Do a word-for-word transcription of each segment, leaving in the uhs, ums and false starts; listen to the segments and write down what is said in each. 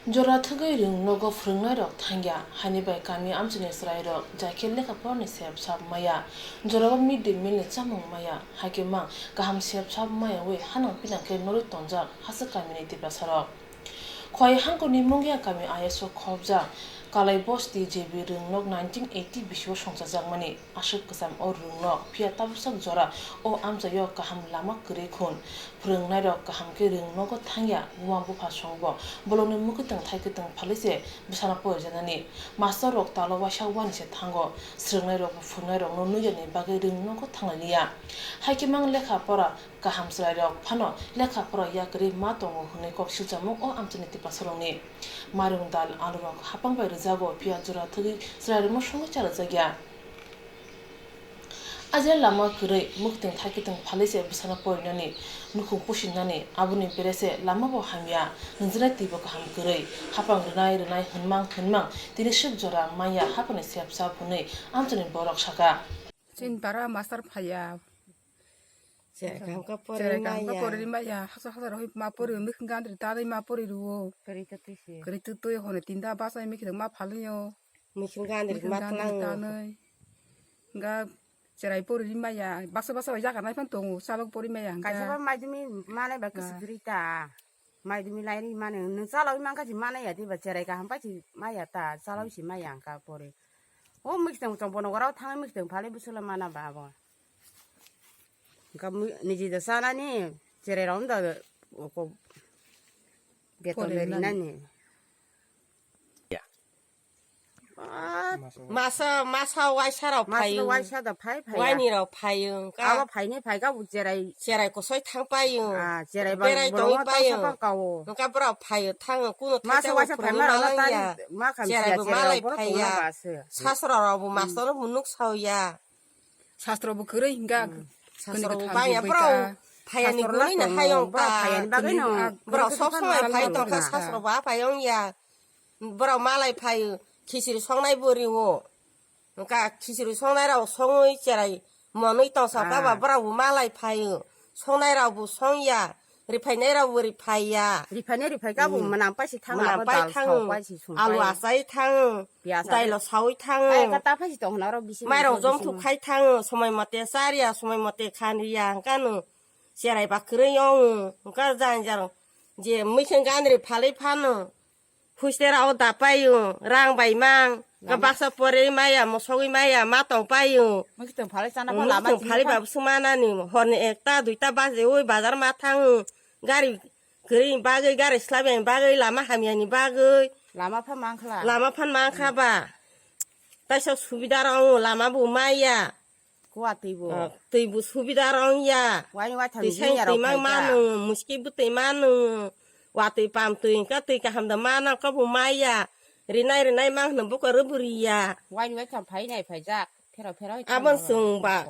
Jora thwgwi rwng nogo phwrwngnairok thangya, haini bai kami amchaini chwrairok jai khe lekha porani sep sap maya, jorao mid day meal ni chamung maya, hai khe mang kaham sep sap mayaui hanang pinang khe norwi tonjak haswk kamini Tiprasarok. Khowai hangkoni Mungia kami I S o khobjak Kalai Bosti J B rwng nok nineteen eighty bisio songchajakmani. Aswk kwcham o rwng nok, phiya tabuksak jora o amchaio kaham lama kwrwi khun. Phwrwngnairok kaham khe rwng nogo thangya, buma bupha songbo bolongni mwkhwtwng thaikwtwng phalwi se bwsano porijanani. Master rok talo waisa wani se thango, swrwngnairokbo phwrwngnairokno nuyani bagwi rwng nogo thanglailiya. Hai khe mang lekha pora kaham chwrairok phano lekha pora yakarwi ma tongo hwnwi kok silchamung o amchaini Tiprasarokni. Mairung dal alurok hapang bai rwjago, phiya jora thwgwi chwrairokno songwi chalajakya. Ajai lama kwrwi, mwkhwtwng thaikwtwng phalwi se bwsano porinani, nukhung pusinani, aboni bere se lama bo hamya, nwngjwnai twibo kaham kwrwi, hapang rwnai rwnai hwnmang hwnmang, tini swk jora manya hapani sep sap hwnwi amchaini borok saka. Chini para master phaiya. Cherai kaham khe Cherai kaham khe porwi maya. Porwi maya, hasa hasa rohoi ma porwi, mwkhwtwng gandri tanwi ma porwi rwo. Kwrwi twi twi se. Kwrwi twi twi hwnwi tinda bachai mwkhwtwng ma phalwi o. Mwkhwtwng gandri Mwkhwtwng ma gandri tlang. Tanwi. Hwnkha cherai porwi maya. Baksa baksa bai jaga nai phano tongo. Chalok porwi maya hwnkha. Kaisa ba maidumi manai ba kwchwk kwrwi ta. Maidumi lairi mano. Nwng chalok mankha si manaya diba cherai kaham pai si maya ta. Chalok si maya hwnkha porwi. O mwkhwtwng chong bono gorao thangwi mwkhwtwng phalwi bwswla mana ba abo. Hwnkha mui-, niji da chanani cherai rok da ko beton Porwi rinani. Ah, masa, masa waisa rok Masa phaio. Waisa da phai phai. Waini rok phaio. Hwnkha abo phaini phai ka bu cherai. Cherai kosoi thang paio. Ah, cherai ba berai borok tongwi ma paio. Tangsa pa kao. Hwnkha borok phaio thango kuno masa thaithago waisa phai phwrwngwi ma rok malai tari ya. Ma kham cherai siya bo cherai malai rok borok phaiya. Tongma ba se. Sasro rok bo master rok bo nuk saoya. Sastro bo kwrwi hwnkha. Hmm. Sastro bo bangya borok phayani gwnwi no hayung ta. Phayani bagwi no. Borok sob somoi phai tongkha sastro bo aphayung ya. Borok malai phai khichiri songnai bo rio. Hwnkha khichiri songnai rok songwi cherai monwi tongsa kha ba borok bo malai phai. Songnai rok bo songya. Riphainai rok bo riphaiya. Riphainai riphai kha bo mwnam paisi thang mwnam pai thang. Alu achai thang. Dailo sawi thang. Mairok jomthuk khai thang. Somoi mote chariya, somoi mote khanriya hwnkha no. Cherai ba kwrwi ong. Hwnkha jang jang je mwkhwtwng gandri phalwi phano. Huistera o dapai o, rang bai mang, ka baksa porwi maya, mosogwi maya, ma tong pai o. Mwkhwtwng phalwi chana pha lama tong phalwi ba suma nani, horni ekta, duita baje oi bazar ma thang o, gari kwrwi bagwi, gari slabya ni bagwi, lama hamya ni bagwi. Lama pha mang khla. Lama phan mang kha ba. Taisa subida rong o, lama bo maya. Kuwa twi bo. Ah, twi bo subida rong ya. Waini waitham twi sain twi mang mano, muski bwtwi mano. Watwi pam twi hwnkha twi kaham da mana kabo maya. Rinai rinai mang hwno bokaro bwrwi ya. Waini waitham phai nai phaijak. Phero phero. Abon chwng ba.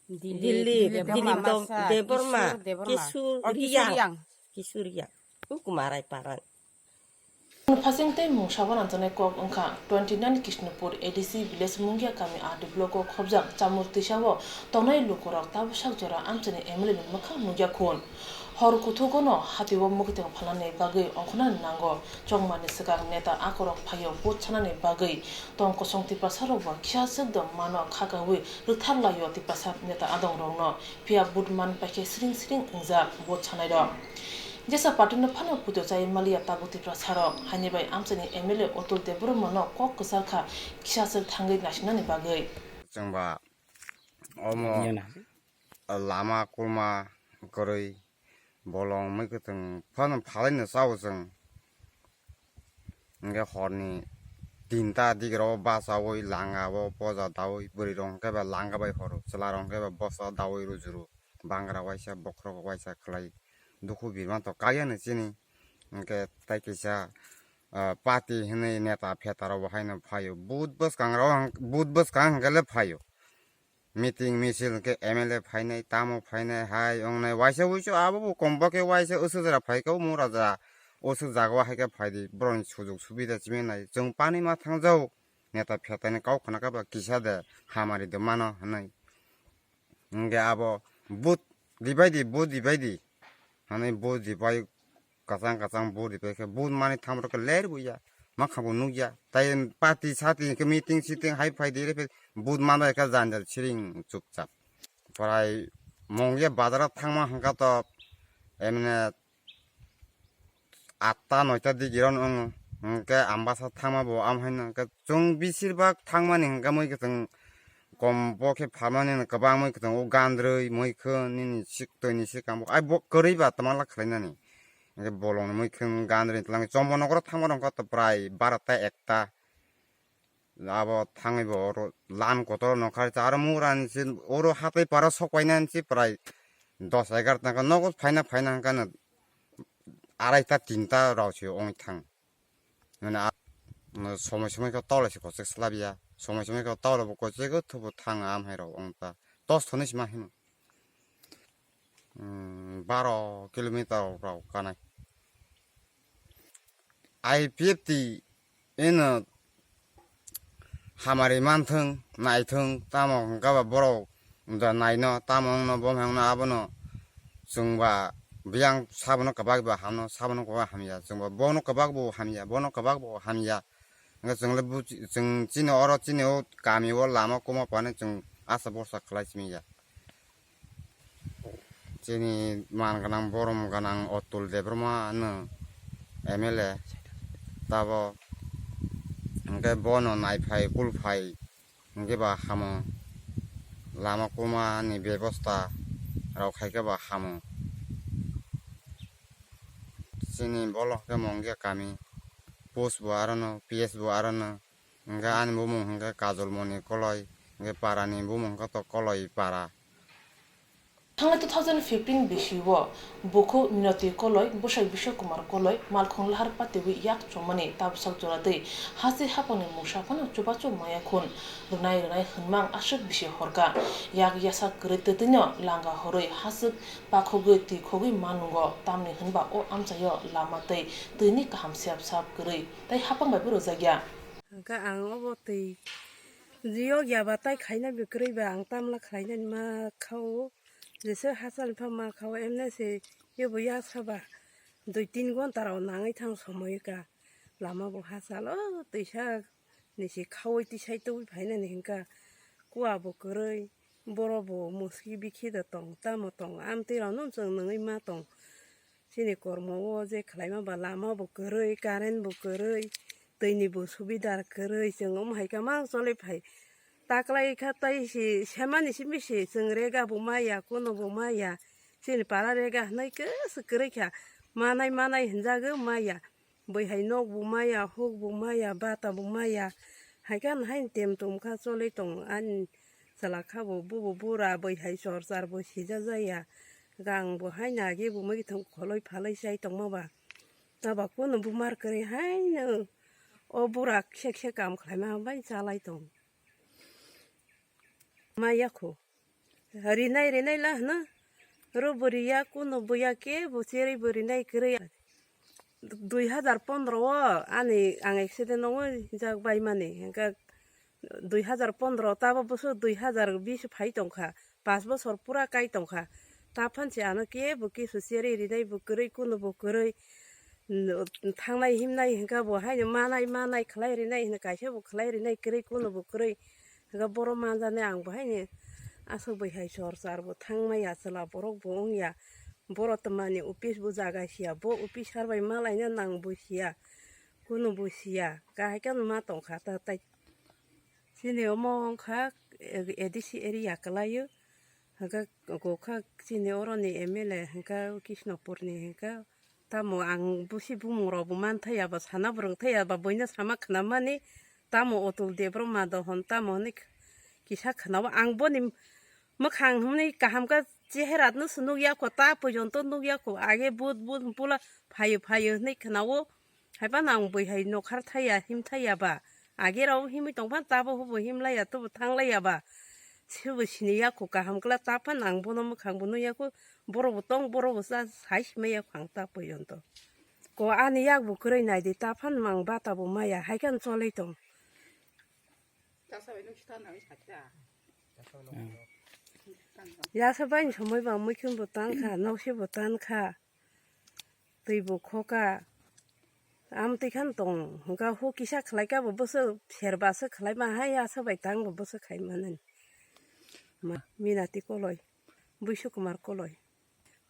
Dilip, Dilip Debbarma, Kishur Debbarma. Kishur Riyang. Kishur Riyang. Kumarai parang. Phasing tei mungsa uananjaknai kok wngkha twenty nine Kishnupur A D C village Mungia kami R D block o khobjak Chamur twisao tongnai lukurok tabuksak jora amchaini M L A ni mwkhang nukya khun. Hor kuthugono hatio mwkhwtwng phalnani bagwi ongkhornani nango. Chongmani swkang neta akorok phaio vote sanani bagwi. Tong kosong Tiprasarokbo kisa swk do mano khakaui rwktharlaio Tiprasa neta adongrokno. Phiya vote man paikhe siring siring wngjak vote sanairok. Jesa partyno phano puito chai maliya tabuk Tiprasarok, haini bai amchaini M L A Atul Debbarmano kok kwchar kha kisa swk thangwi naisingnani bagwi. Chwngba omo lama kulma kwrwi bolong mwkhwtwng phano phalaino chao chwng. Hwnkhe horni tinta digrao bachaui langa o poja daui bwrwi rok hwnkhe ba langa bai horo, chwla rok hwnkhe ba bosa daui rujuru, bangra waisa bokhorok waisa khlai dukhu birma to kaiya ni chini. Hwnkhe tai kisa, ah, party hinwi neta pheta rok bo haino phaio, booth bwskang rok, booth bwskang hwnkhe le phaio. Meeting misil hwnkhe M L A phainai, tamo phainai, hai wngnai, waisa wuisu abo bo kombo khe waisa usuk jora phaikha, omo raja usuk jaga o haikhe phaidi, borokni sujuk subida chimai nai, chwng pani ma thangjago, neta phetani kok khna khe ba kisa de hamari de mano hinwi. Hwnkhe abo vote ribaidi, vote ribaidi hinwi vote ribai kwchang kwchang vote ripai khe vote mani thamrok khe ler buya, makhabo nukya. Tai party sati khe meeting siting hai phai di, vote mano ekha janjal siring chupchap. Prai mungya bazaro thangma hwnkha to emne atta noita dik iron wngo. Hwnkhe Ambasa thangma bo am haino hwnkhe chwng bisir bak thangmani hwnkhe mui kwthwng kom bo khe phalmani kwbang mui kwthwng o gandrwi mui khe nini sik twi ni sik ang bo ai bo kwrwi ba twma la khlainani. Hwnkhe bolongni mui khe gandrwi twlang chombo nokro thangma rwngkha to prai barota ekta. Abo thangwi bo oro lan kotor nokha rwkha, aro mura ni se oro hatai para sok paina se prai dos egar ta nogo phaina phaina hwnkha no arai ta tin ta rao se ong thang. Mane a, no somoi somoi khe tole se kochek slabya, somoi somoi khe tole bo kochek o thubu thang am hai rao ong ta dos thoni se ma hino. Hmm, baro kilometer rao kanai. I P F T eno hamari manthwng, naithwng, tamo hwnkha ba borok da naino, tamo wngno, bo hai wngno, abono chwng ba biyang sabono kwbak ba hamno, sabono kwbak hamya, chwng ba bono kwbak bo hamya, bono kwbak bo hamya. Hwnkhe chwng le buchi-, chwng chini oro chini o kami o lama kwma phano chwng asa borsa khlai simi ya. Chini man gwnang borom gwnang Otul Debbarma no M L A tabo hwnkhe bono naiphai kulphai hwnkhe ba hamo lama kwma ni bebosta rok khaikhe ba hamo. Chini bolo hwnkhe Mongya kami post bo arono P S bo arono. Hwnkhe ani bumung hwnkhe Kajol Moni Koloi, hwnkhe parani bumung hwnkhe to Koloi para. Thangnai two thousand fifteen bisio bukhuk Minoti Koloi, bwsai Biswa Kumar Koloi, malkhung lahar patiwi yak chomani tabwsak jora twi hasti haphangni mungsa phano chubachu maya khun rwnai rwnai hwnmang aswk bisi horka. Yak yasa kwrwi twtwino langa horwi haswk pakhogwi twi khogwi ma nungo, tamni hwnba o amchaio lama tei twini kaham sep sap kwrwi tei haphang bai bo rwjakya. Hwnkhe ang obo twi jiyok yaba tai khaina bikrwi ba ang tamla khlainani ma khao, jesa hachal pha ma khao, emne se ebo yasa ba dui tin gonta rok nangwi thang somoi ka lama bo hachal o twisa ni se khaui tisai tubui phainani hwnkha kua bo kwrwi, borok bo muski bikhi da tong tamo tong amtwi rok no chwng nungui ma tong. Chini kormo o je khlaima ba lama bo kwrwi, current bo kwrwi, twi ni bo subidar kwrwi, chwng omo hai khe mang choli phai. Taklai kha tai si semani simi si chwng rega bo maya, kuno bo maya. Chini para rega hwnwi kwswk kwrwi kha. Manai manai hwnjagwi maya. Bwihai nok bo maya, huk bo maya, bata bo maya. Hai khe ano haino tem tum kha choli tong ani chwla kha bo, bubo bura bwihai chor char bo sija jaya. Gang bo haino age bo mwkhang kholoi phaloi chai tongma ba. Tabuk kuno bumar kwrwi haino o bura khe khe kam khlaima bai chalai tong. Maya kho. Rinai rinai la hwno. Ro bo riya, kuno bo ya, kebo cherwi bo rinai kwrwi. Dui hazar pondro o ani ang accident wngo jak bai mani. Hwnkhe dui hazar pondro tabo bwswk dui hazar bish phai tongkha. Pash bosor pura kai tongkha. Taphang se ano kebo kisu cherwi rinai bo kwrwi, kuno bo kwrwi. Thangnai himnai hwnkha bo haino manai manai khlai rinai hwno, kaisa bo khlai rinai kwrwi, kuno bo kwrwi. Hwnkhe borok manjani ang bo haino aswk bai hai sor char bo thang maya, chwla borok bo wng ya, borok twmani office bo jaga siya, bo officer bai malaina nang bo siya, kunu bo siya, kahai khe ma tongkha ta tai. Chini omo wngkha A D C area kwlaio, hwnkhe kokha chini oroni M L A hwnkha Krishnapurni hwnkha. Tamo ang busi bumung rok bo man thaya ba, sana bo rwng thaya ba, buino sama khna mani, tamo Otul Debbarma dohon tamo hinwi kisa khna o. Ang boni mwkhang hwnwi kaham khe chehera no se nuk ya kho, ta porjonto nuk ya kho, age but but pula phaio phaio hinwi khna o. Hai phano ang bui hai nokhar thaya, him thaya ba, age rok himwi tong phano tabo hubo him laya, tubo thang laya ba, sebo sini ya kho kaham kla, ta phano ang bono mwkhang bo nuk ya kho. Borok bo tong, borok bo cha, sai sima ya phang ta porjonto. Ko ani yak bo kwrwi nai di, ta phano mang bata bo maya, hai khe ang choloi tong. Yasa bai somoi ba muikhum bo tan kha, nokse bo tan kha. Twi bo khoka. Amtwi khan tong hwnkha, hu kisa khlaika bo bwswk serba swk khlaima hai, aswk bai tang bo bwswk khai manani. Ma, Minati Koloi, Buisu Kumar Koloi.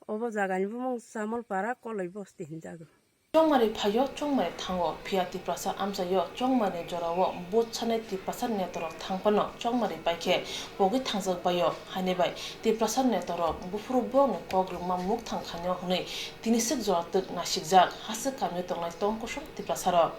Obo jagani bumung Chamolpara Koloi bosti hinjago. Chongmari phaio, chongmari thango, phiya Tiprasa amchaio, chongmani jorao vote sanai Tiprasa netarok thangphano chongmari paikhe pogwi thangjak baio, haini bai Tiprasa netarok buphuru borokni kok rwma mukthang khainw hwnwi tini swk jora twk nasikjak, haswk kamio tongnai tong kosong Tiprasarok.